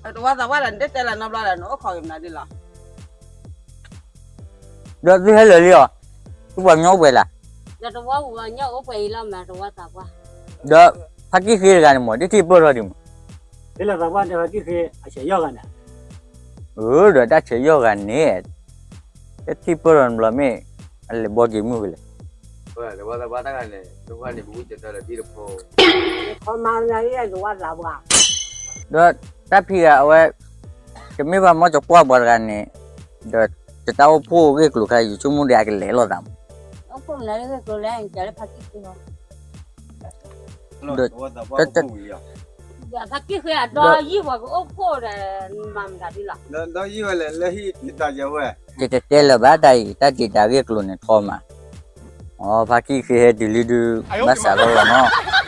တဝီသးပှၢ်ဒီး နတတဲလၢၤနီတဘျီဒီး နအိၣ်ခိးက့ၤမနုၤဒ်လီၤ. ဒီးသုဟဲလၢာ်လံအီၤ, သုပှၤကညီအိၣ်ပှဲၤလၢ်. ဒီးတဝီပှၤကညီအိၣ်ပှဲၤအံၤလီၤမး တဝီသးပှၢ်. ဒီးဖါကံၢ်ဃ့တဂၤန့ၣ်မး တထံၣ်ပၢၢ်ထီၣ်ဒံးမး. ဒ်လီၤသးပှၢ်တဲဖါကံၢ်ဃ့အဆဲးယီၢ်ဂၤန့ၣ်. အၢ ဒီးတၢ်ဆဲးယီၢ်ဂၤန့ၣ် တထံၣ်ပၢၢ်ထီၣ်တဘျီမ့ၢ် အလဲၤဘီက့ၤမုၢ်ကလဲၣ်. တဝီသးပှၢ်တဂၤန့ၣ် တဝီန့ၣ် ပဝံၣ်စၢၤတၢ်လၢထံတဖိ ဒီးတၢ်ဖံးဂၤအဝဲ တမ့ၢ်ဘၣ်မီၢ်ကကွၢ်ပှၤတဂၤန့ၣ်, ဒီးတတၢ်အိၣ်ဖှိၣ်ဂ့ၢ်ကျိၤခါ ယဆိကမိၣ်ဒီးအကလဲၤလိာ်သးမး. အိၣ်ဖှိၣ်မနုၤဂ့ၢ်ကျိၤလဲၣ် နကလဲၤဖါကံၢ်ဃ့ဟီ. ဒီး ဖါကံၢ်ဃ့အဒီယံာ်ပှၤကအိၣ်ဖှိၣ်ဒီး မၤမတၤဒ်လီၤ. ဒီယံာ်ဝဲလဲၣ် လၢဟံၣ်တၢ်ယဲဝဲ ယတတဲလၢၤဘၣ်တၢ်အံၤ တၢ်ဒ့ၣ်တၢ်ဂ့ၢ်ကျိၤန့ၣ်ထီမး. အိ ဖါကံၢ်ဃ့ဟဲတုၤလံဒုး ဘၣ်စးထီၣ်လီၤနီၤ.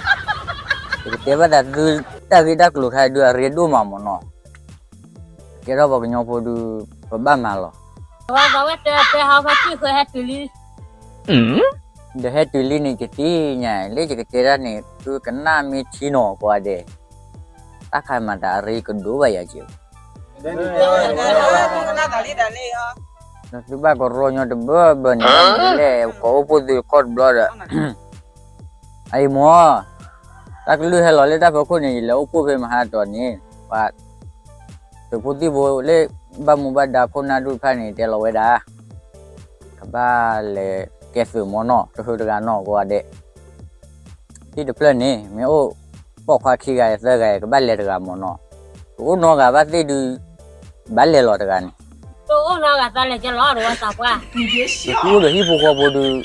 ယကတဲဘၣ်သးသု တၢ်ဂ့ၢ်တၢ်ကျိၤခါဒုးအရ့ဒိၣ်မးမ့ၢ်နီၤ. ကဲထီၣ်ပှၤကညီဖိဒုး ပဘၣ်မၤလီၤ. ဝဲတဲတဲဟီဖါကံၢ်ဃ့ဟဲတုၤလံ ဒီးဟဲတုၤလံန့ၣ် ယတသ့ၣ်ညါ လၢယကတဲတၢ်န့ၣ် သုကနၣ်မ့ၢ်ထံနီၤကိးဂၤဒဲး, တၢ်ခါမၤတၢ်အရ့ကဒိၣ်ဘၣ်ယၤက့ၤ. ဒီးသုဘၣ်ကရီညီတဘၢဘၢန့ၣ် လဲၣ် ကိးအိၣ်ဖှိၣ်သုခီၣ်တဘျီဒီး အအံၤမ့ၢ် တၢ်ကလုၢ်ဟဲလီၤလၢတၢ်ဖီခိၣ်န့ၣ် ယလဲၤအိၣ်ဖှိၣ်ဖဲမဟါတီၤန့ၣ် ပှၤ သုးဖိသံၣ်ဖိလၢ ဘၣ်မူဘၣ်ဒါခိၣ်နၢ်ဒူၣ်တဖၣ်န့ၣ် တဲလီၤဝဲဒၣ် ကဘၣ်လဲၤကဲသုးမ့ၢ်နီၤ တဟုးတဂၤနီၤကိးဂၤဒဲး ဟံၣ်တဖျၢၣ်န့ၣ် မ့ၢ်အိၣ်ပိာ်ခွါခံဂၤသၢဂၤ ကဘၣ်လဲၤတဂၤမ့ၢ်နီၤ. တအိၣ်နီတဂၤဘၣ်သ့ၣ်ဒုး ဘၣ်လဲၤလီၤတဂၤန့ၣ် တအိၣ်နီတဂၤသးလဲၤကဲလီၤတဝီသးပှၢ်. သုအိၣ်ဒီးဟံၣ်ဖိဃီဖိဒုး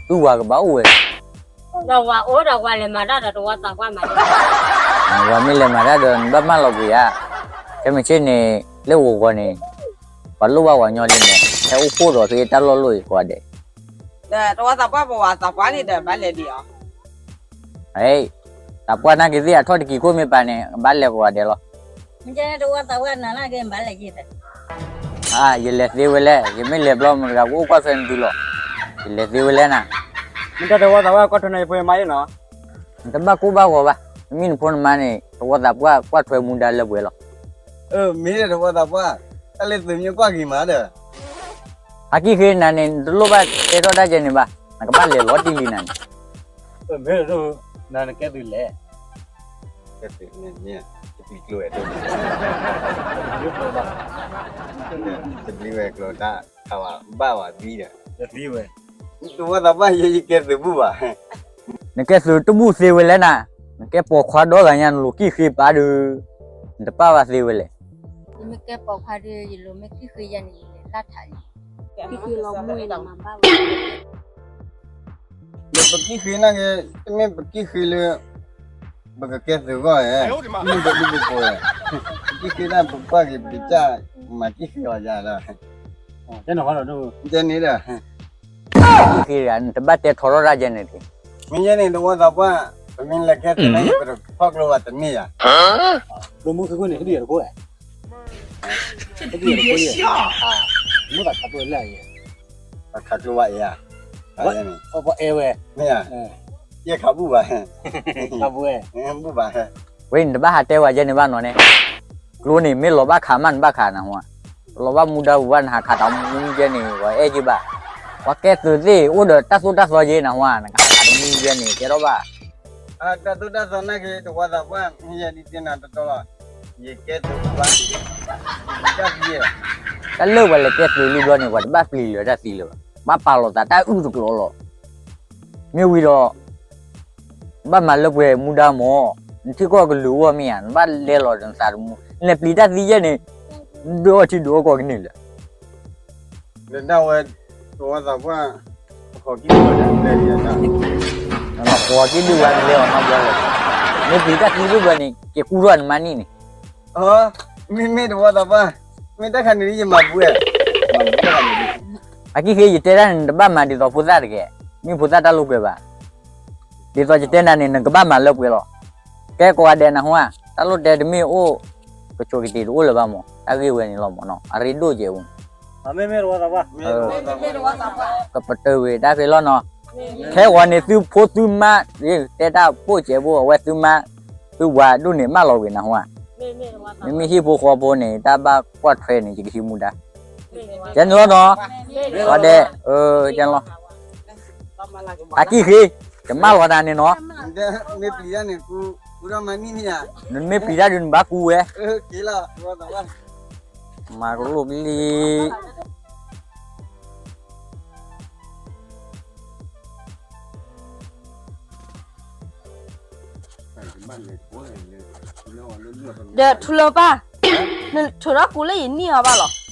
သုဝၤကဘၣ်အိၣ်ဝဲ ဒီးဝၤအိၣ်ဒီးဝၤလဲၤမၤတၢ်ဒီးတဝီသးပှၢ်မး. ဝၤမ့ၢ်လဲၤမၤတၢ်ဒီး နဘၣ်မၢလီၤကွံာ်ဧါ. ခဲမုၢ်ဆ့ၣ်န့ၣ် လၢဂီၤဂီၤန့ၣ် ပှၤလိၣ်ဘၣ်ဝၤညီလံန့ၣ် ဟဲအိၣ်ဖှိၣ်ဒီးဖဲတၢ်လီၢ်လိၣ်အံၤကိးဂၤဒဲး ဒီးတဝီသးပှၢ်ပဝၤသးပှၢ်န့ၣ်ဒီး ဘၣ်လဲၤဒံးအီၤ. သးပှၢ်နာ်က့ၤသ့ၣ်အထီၣ်တကံၤခိၣ်မ့ၢ်ပာ်န့ၣ် ကဘၣ်လဲၤကိးဂၤဒဲးလီၤ. တဝီသးပှၢ်နၤနာ်က့ၤ ဘၣ်လဲၤယံၤ ယလဲၤသ့ဝဲလဲၣ်, ယမ့ၢ်လဲၤဘျီမတၤတဂၤကအိၣ်ကွၢ်ထွဲနသုလီၤ. ယလဲၤသ့ဝဲလဲၣ်နၤ. မ့ၢ်တၢ်တဝီသးပှၢ်ကွၢ်ထွဲနၤယဖိယမါယနီၤ. နတဘၣ်ကိၢ်ဘၣ်ဂီၤဘၣ်, နမ့ၢ်နဖိနမါန့ၣ် တဝီသးပှၢ်ကွၢ်ထွဲမူဒါလၢပှဲၤလီၤ. မ့ၢ်တဝီသးပှၢ်, တၢ်လၢသုးမ့ၢ်ကွၢ်က့ၤမးဒီး ဖါကံၢ်ဃ့နၤန့ၣ် နတလိၣ်ဘၣ်တဲထီၣ်တၢ်ကဲန့ၣ်ဘၣ်, နကဘၣ်လဲၤလီၤတံၢ်လံနၤန့ၣ်. မ့ၢ်နကဲသုးလဲၣ်, ကဲသုးန့ၣ် တပျံၤကျိၤဝဲၤ, တပျံၤဝဲၤကျိၤတၢ်, ဘၣ်ဝဲသံဒီး, တဝီသးပှၢ်ယဲယကဲသုးဘူၣ်ဘၣ်. နကဲသုးတဘူၣ်သ့ဝဲလဲၣ်နၤ, နကဲပိာ်ခွါဒီဂၤညါ နလိၤကံၢ်ဃ့ပာ်ဒီး, နတပာ်ဘၣ်သ့ဝဲလဲၣ်. ယမ့ၢ်ကဲပိာ်ခွါဒီး ယလိၤမ့ၢ်ကံၢ်ဃ့ယဲန့ၣ် ယလဲၤလၢထးလံ. ကံၢ်ဃ့လီၤမူမၤဘၣ်ဝဲ ဒီးပကံၢ်ဃ့နာ်က့ၤ, တမ့ၢ်ပကံၢ်ဃ့လၢ ပကကဲသုးဂီၢ်ဧါ, မ့ၢ်ပဒူပကိးဧါ, ပကံၢ်ဃ့ဒၣ်ပကွၢ်က့ၤပကစၢ်, မၤကံၢ်ဃ့အီၤယၤဒီး, ကဲန့ၣ်ဒီး, ကံၢ်ဃ့တဂၤ နတဘၣ်တဲထီထီၣ်တၢ်ကဲန့ၣ်တဂ့ၤ. မ့ၢ်ယဲန့ၣ် တဝီသးပှၢ်, ပမ့ၢ်လဲၤကဲသုးန့ၣ် ပတဖီၣ်ကျိဘၣ်တန့ၢ်ယၤ. ကျိမုၢ်ခုခိၣ်န့ၣ် ဟ့ၣ်ဒံးယၤတခိၣ်ဧါ, ဟ့ၣ်ဒံးယၤတခိၣ်ဧါ, မ့ၢ်ဘၣ်ခးကျိလၢအံၤ, ခးကျိဘၣ်အံၤဧါ, ပှၤအဲၣ်ဝဲ, မ့ၢ်ဧါ, ယဲခးဘူၣ်ဘၣ်, ဘူၣ်ဘၣ်, ဝဲနတဘၣ်ဟးတဲဝဲယဲန့ၣ်ဘၣ်နီၤန့ၣ်, ကျိန့ၣ် မ့ၢ်လီၤဘၣ်ခးမးနဘၣ်ခးနဟူဧါ, လီၤဘၣ်မူဒါပူၤဘၣ်နဟးခးတၢ်မူကဲန့ၣ် ပှၤအဲၣ်က့ၤဘၣ်, ပှၤကဲသုးသ့ၣ် အိၣ်ဒီးတၢ်သိၣ်တၢ်သီက့ၤနဟူဧါ, နကဟးခးတၢ်မူကဲန့ၣ် ကဲထီၣ်ဘၣ်. တၢ်သိၣ်တၢ်သီနာ်က့ၤ တဝီသးပှၢ် မ့ၢ်ယဲဒ်တဲနၤတီတီလီၤ, ယကဲသုးပူၤဘၣ်, တၢ်သံ, တၢ်လၢပှၤလဲၤကဲသုးလံဘျီန့ၣ် ပှၤတဘၣ်ပျံၤလၢၤတၢ်သံလၢၤဘၣ်, ဘၣ်ပာ်လီၤသးတၢ်အုၣ်တကျိၤလီၤ. မ့ၢ်ဝံၤဒီး ဘၣ်မၤလၢပှဲၤမူဒါမး, နထံကီၢ်ကလုာ်အဂီၢ်မ့ၢ်ဧါ, နဘၣ်လဲလီၤနသးတမူ, နလဲၤပျံၤတၢ်သံယဲန့ၣ်, ဒိးအီထံဒိးအီကီၢ်ကန့ၢ်လၢၤ. ဒီးဒၣ်ဝဲ, တဝီသးပှၢ်, ဟီၣ်ကံၢ်ဒုၣ်ဝဲဒၣ်လဲၤလီၤ, ဟီၣ်ကံၢ်ဒုၣ်ဝဲဒၣ်လဲၤအီၤနီတဘျီလၢၤ, မ့ၢ်ပျံၤတၢ်သံဘၣ်ဘၣ်န့ၣ် က့ၤကူထီၣ်နမါန့ၣ်န့ၣ် မ့မ့ၢ်တဝီသးပှၢ်, မ့ၢ်တၢ်ခါန့ၣ်ယမၤဘူၣ်ဝဲ, အကံၢ်ဃ့ယတဲဒၣ်န့ၣ် နတဘၣ်မၤဒ်သိးဖိသၣ်တဂ့ၤ, မ့ၢ်ဖိသၣ်တၢ်လိာ်ကွဲဘၣ်, ဒ်သိးယတဲနၤန့ၣ် နကဘၣ်မၤလၢပှဲၤလီၤ. ကဲကိးဂၤဒဲးနဟူဧါ, တၢ်လိၣ်တဲတမ့ၢ်အိၣ်, ကဆိးကတ့ၤတအိၣ်လၢၤဘၣ်မး, တၢ်ဂ့ၢ်ဝဲန့ၣ်လီၤမးနီၤ, အရ့ဒိၣ်ကဲဝဲ, ကပတုာ်ဝဲတၢ်ဖဲလီၤနီၤ, ခဲဂီၤန့ၣ်သုဖိသုမါ, တဲတၢ်ပိာ်ကဲဘိအဝဲသုမါ, သုဝၤဒိၣ်န့ၣ်မၢလီၤဝဲနဟူဧါ မ့မ့ၢ်ဟံၣ်ဖိဃီဖိန့ၣ် တၢ်ဘၣ်ကွၢ်ထွဲန့ၣ် ယကဟံးမူဒါ, ကဲန့ၣ်လီၤနီၤ, ဝဲဒဲး, ကဲန့ၣ်လီၤ, အကံၢ်ဃ့, ကမၢလီၤနၤန့ၣ်နီၤ, မ့ၢ်ပျံၤတၢ်န့ၣ် နမ့ၢ်ပျံၤတၢ်ဒုးနဘၣ်ကူဝဲ, မၤကလိာ်ကလံၤ ဒီးထူလၢၤပၢ်, နထုးထီၣ်ကူလၢယနံၣ်အီၤဘၣ်လီၤ.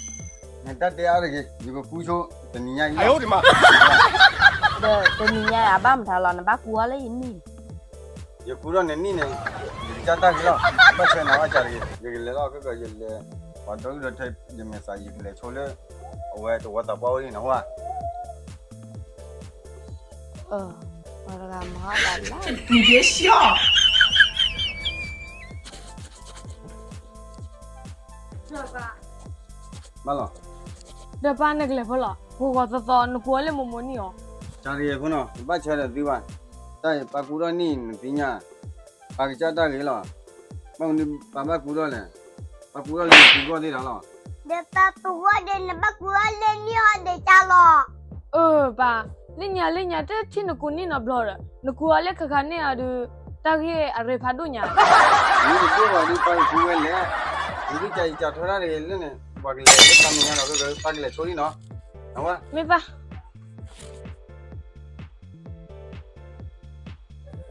နတၢ်တဲအါတဂ့ၤ, ယကကူဆိတနံၤညါအံၤ, ဒီးတနံၤညါအံၤအဘၣ်မတၤလီၤ, နဘၣ်ကူအီၤလၢယနံၣ် ယကူထီၣ်နနံၣ်န့ၣ်, ယကစၢ်တၢ်ဂ့ၤလီၤ, ဘၣ်ဆၢနၤဘၣ်ကၢ်တဂ့ၤ, ယကလဲၤလီၤခဲကီး ယလဲၤ, ပှၤဒီဒူၣ်ဒီထၢ ယမဲာ်ဆှး ယကလဲၤဆိလၢ, အဝဲတဝီသးပှၢ်အိၣ်န့ၣ်နဟါ, တဂၤမၤဟီၣ်လၢ်လၢ် ဘၣ်လီၤ, ဒီးပၢ်နကလဲၤဖဲလဲၣ်, ဂီၤဂီၤသီသီ နကူအီၤလၢမိၢ်မိၢ်နံၣ်အီၤ, တၢ်ဂ့ၤဖိနီၤ ပဘၣ်ဆၢဒီးသုဘၣ်, တၢ်အံၤပၢ်ကူထီၣ်နံၣ်နသ့ၣ်ညါ, ပၢ်ကစၢ်တၢ်ဂ့ၤလီၤ, ဘၣ်မနုၤပၢ်ဘၣ်ကူထီၣ်လဲၣ်, ပၢ်ကူထီၣ်လၢနသံကွၢ်သ့ၣ်တၢ်လီၤ, ဒီးပၢ်ကူထီၣ်ဒီးနဘၣ်ကူထီၣ်လၢနံၣ်အီၤဒီးကၢ်လီၤ, အၢပၢ်, လၢညါလၢညါတထံၣ်နကူနံၣ်နီတဘျီဒီး နကူအီၤလၢခါခါန့ၣ်အီၤဒီး, တၢ်ဂ့ၢ်အရ့ဖးဒိၣ်ညါ, မ့ၢ်တဒိၣ်ဘၣ်ဒီးပၢ်ကကူဝဲလဲၣ်, နကစၢ်ယကၢ်ထီၣ်တၢ်တဂ့ၤလၢန့ၣ် ပှၤကလဲၤလၢပၢ်မဲာ်ညါဒီး ပၢ်ကလဲၤဆိလံနီၤ, မ့ၢ်ပၢ်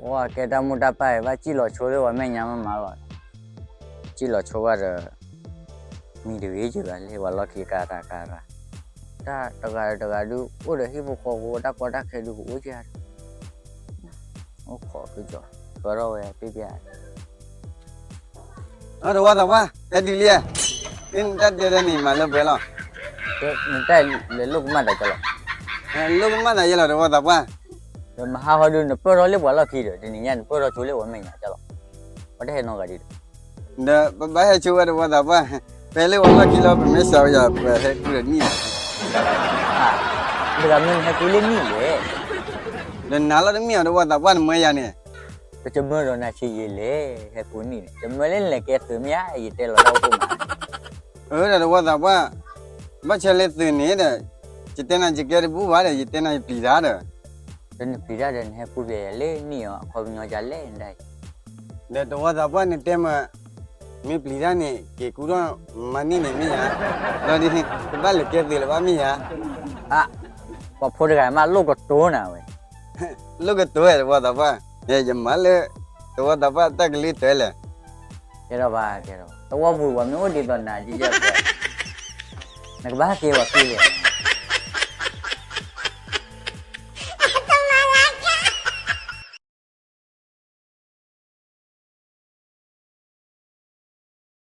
ဝဲကဲတၢ်မိၢ်တၢ်ပၢ်အံၤ ဘၣ်စံၣ်လီၤဆိလၢပှၤမဲာ်ညါမးမးလီၤ, စံၣ်လီၤဆိဘၣ်ဒီး, မံတဂ့ၤယဘၣ်လၢပှၤလီၢ်ခံကါရၤကါရၤ, တၢ်တဂၤတဂၤဒုး အိၣ်ဒီးဟံၣ်ဖိဃီဖိတၢ်ကီတၢ်ခဲဒုးကအိၣ်ကဲ, အိၣ်ခိးကစီၤ, ကီထီၣ်ဝဲပျဲၢ်ပျဲၢ် တဝီသးပှၢ် ဟဲတုၤလံ, မ့ၢ်နတၢ်တဲဒ်န့ၣ် မၤလၢပှဲၤလီၤ, နတၢ်လဲၤလိာ်ကမၣ်တၢ်ကလီၤ, လိာ်ကမၣ်တၢ်ယဲလီၤ တဝီသးပှၢ်, ဒီးမဟါဃီဒုး နပၢၢ်ထီၣ်လၢပှၤလီၢ်ခံဒီး တနံၤညါနပၢၢ်ထီၣ်ဆိလၢပှၤမဲာ်ညါကလီၤ, ပှၤတဟဲနီတဂၤဒံးဒီး, ဒီးပဘၣ်ဟဲဆိဝဲတဝီသးပှၢ်, ပဟဲလၢပှၤလီၢ်ခံလီၤ ပမ့ၢ်စှၤဝဲယၤ ပဟဲကူဒီးနံၣ်လီၤ တဂၤမ့ၢ်နဟဲကူလၢနံၣ်လဲၣ်, ဒီးနၤလီၤတမ့ၢ်အီၤ တဝီသးပှၢ်နမၢယၤန့ၣ်, ပကမၢဒီးနၤဆံးယံာ်လဲၣ် ဟဲကူနံၣ်န့ၣ် ကမၢလၢနလဲၤကဲသုးမ့ၢ်ဧါ ယတဲလီၤတၢ်အိၣ်ဖှိၣ်မး, အၢ ဒီးတဝီသးပှၢ်, ဘၣ်ဆၢလၢသုးန့ၣ်ဒီး, ယတဲနၤယကဲတဘူၣ်ဘၣ်ဒီး ယတဲနၤယပျံၤတၢ်ဒီး, ဒီးနပျံၤတၢ်ဒီး နဟဲကူပျဲယၤလၢနံၣ်အီၤ အခီပညီကလဲၣ်နဒၣ်အံၤ, ဒီးတဝီသးပှၢ်နတဲမး မ့ၢ်ပျံၤတၢ်န့ၣ် က့ၤကူထီၣ်မၤနံၣ်န့ၣ်မ့ၢ်ဧါ, ဒီးဒ်န့ၣ် တဘၣ်လဲၤကဲသုးလၢၤဘၣ်မ့ၢ်ဧါ, အါ, ပှၤဖိတဂၤမးလိၣ်ကတိၤနၤဝဲ, လိၣ်ကတိၤတဝီသးပှၢ်, ယမၤလၢ တဝီသးပှၢ်တၢ်ကလုၢ်တၢလဲၣ်, ကဲထီၣ်ဘၣ် ကဲထီၣ်ဘၣ် တဝီပူၤပှၤမ့ၢ်အိၣ်ဒ်သိးနၤ နကဘၣ်က့ၤဝဲက့ၤလဲၣ်